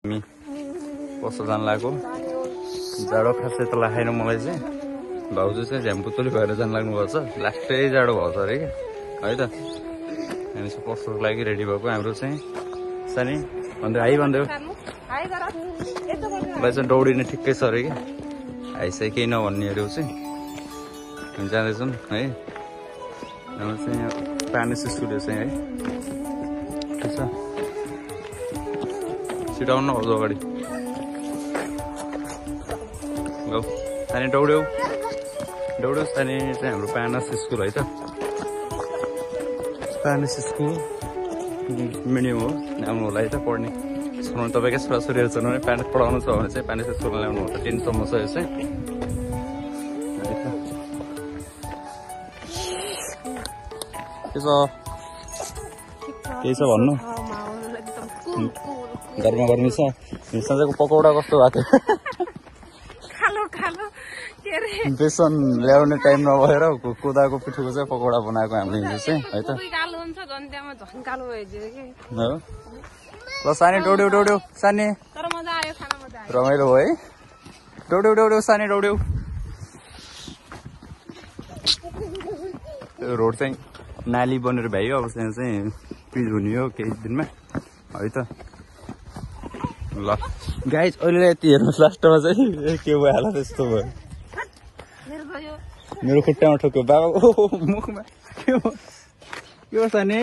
हामी पसल जान लागेको जाडो खासै त लागेन मलाई चाहिँ भाउजू चाहिँ झ्याम्पुतुली भएर जान लाग्नु भएको छ लास्टै जाडो भएको छ अरे क्या है त हामी चाहिँ पसलको लागि रेडी भएको हाम्रो चाहिँ सानी भन्दै हाई भन्दै उसलाई चाहिँ दौडिने ठिक्कै छ अरे क्या हाइसाइ केही नभन्नेहरू चाहिँ हामी जाँदैछौँ है हाम्रो चाहिँ यहाँ प्यानिस स्टुडियो चाहिँ है ठिक छ छिटो आउनु भाउजू अगाडि गौ सानी दौड्यौ सानी चाहिँ हाम्रो प्यानस स्कुल है त प्यानस स्कुल मिनिमम हो ल्याउनु होला है त पढ्ने स्कुलमा तपाईँकै छोराछोरीहरू छन् भने प्यानस पढाउनु छ भने चाहिँ प्यानस स्कुलमा ल्याउनु होला 10 सम्म छ यो चाहिँ के छ केही छ भन्नु गर्मी गर्मी छ सधैँको पकौडा कस्तो भएको थियो बेसन ल्याउने टाइम नभएर कोदाको पिठोको चाहिँ पकौडा बनाएको हामीले हिजो चाहिँ है त ल सानी दौड्यौ सानी रमाइलो हो है दौड्यौ सानी दौड्यौ रोड चाहिँ नाली बनेर भ्याइयो अब चाहिँ पिच हुने हो केही दिनमा है त ल गाइज अहिले यति हेर्नुहोस् लास्टमा चाहिँ के भयो होला त्यस्तो भयो मेरो खुट्टामा ठोक्यो बाबा मुखमा के हो सानी